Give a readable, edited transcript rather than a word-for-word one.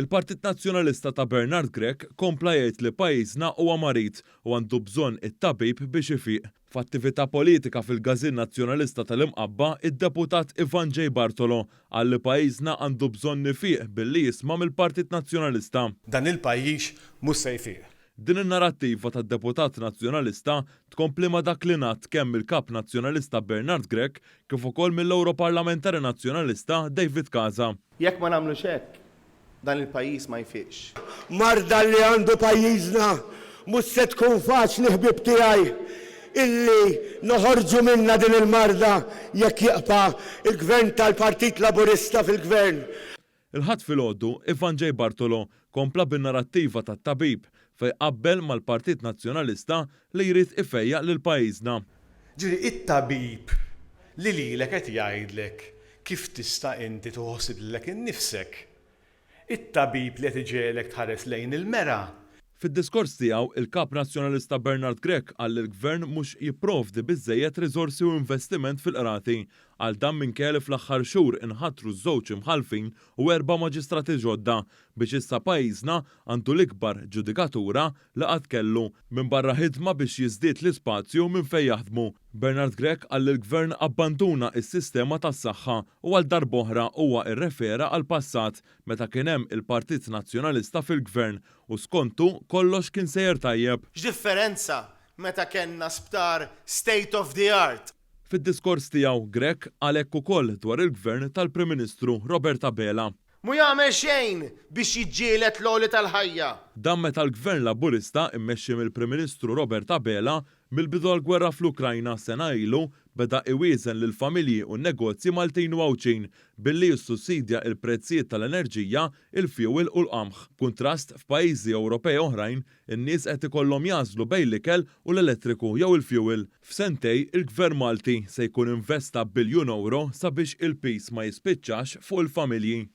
Il-Partit Nazzjonalista ta' Bernard Grech kompla jgħid li pajjiżna huwa marid u għandu bżonn it-tabib biex ifiq. F'attività politika fil-Każin Nazzjonalista tal-Imqabba, id-Deputat Ivan J. Bartolo qal li pajjiżna għandu bżonn ifiq billi jisma' mill-Partit Nazzjonalista. Dan il-pajjiż mhux se jfiq. Din in-narattiva tad-Deputat Nazzjonalista tkompli ma' dak li ngħad kemm mill-Kap Nazzjonalista Bernard Grech kif ukoll mill-Ewroparlamentari Nazzjonalista David Casa. Jekk ma nagħmlux hekk, dan il-pajjiż ma jfiqx. Marda li għandu pajjiżna mhux se tkun faċli ħbieb tiegħi illi noħorġu minnha din il-marda jekk jibqa' il-Gvern tal-Partit Laburista fil-Gvern. Il-Ħadd filgħodu, Ivan J. Bartolo kompla bin-narattiva tat-tabib fejn qabbel mal-Partit Nazzjonalista li jrid ifejjaq lil pajjiżna. Ġifieri it-tabib li lilek qed jgħidlek kif tista' inti tieħu ħsieb lilek innifsek. It-tabib li qed iġegħlek tħares lejn il-mera. Fid-diskors tiegħu, il-Kap Nazzjonalista Bernard Grech qal li l-Gvern mhux jipprovdi biżżejjed riżorsi u investiment fil-Qrati. Qal dan minkejja li fl-aħħar xhur inħatru żewġ imħallfin u erba' maġistrati ġodda biex issa pajjiżna għandu l-ikbar ġudikatura li qatt kellu, minbarra ħidma biex jiżdied l-ispazju minn fejn jaħdmu. Bernard Grech qal li l-Gvern abbanduna s-sistema tas-saħħa u għal darb'oħra huwa rrefera għall-passat meta kien hemm il-Partit Nazzjonalista fil-Gvern u skontu kollox kien sejjer tajjeb. X'differenza meta kellna sptar state of the art! Fid-diskors tiegħu, Grech qal hekk ukoll dwar il-Gvern tal-Prim Ministru Robert Abela. Mhu jagħmel xejn biex jiġġieled l-għoli tal-ħajja. Dan meta l-Gvern Laburista mmexxi mill-Prim Ministru Robert Abela, mill-bidu tal-gwerra fl-Ukrajna sena ilu, beda iwieżen lill-familji u n-negozji Maltin u Għawdxin billi jissussidja il-prezzijiet tal-enerġija, il-fjuwil u l-qamħ. B'kuntrast, f'pajjiżi Ewropej oħrajn, in-nies qed ikollhom jagħżlu bejn l-ikel u l-elettriku jew il-fjuwil. F'sentejn, il-Gvern Malti se jkun investa biljun ewro sabiex il-piż ma jispiċċax fuq il-familji.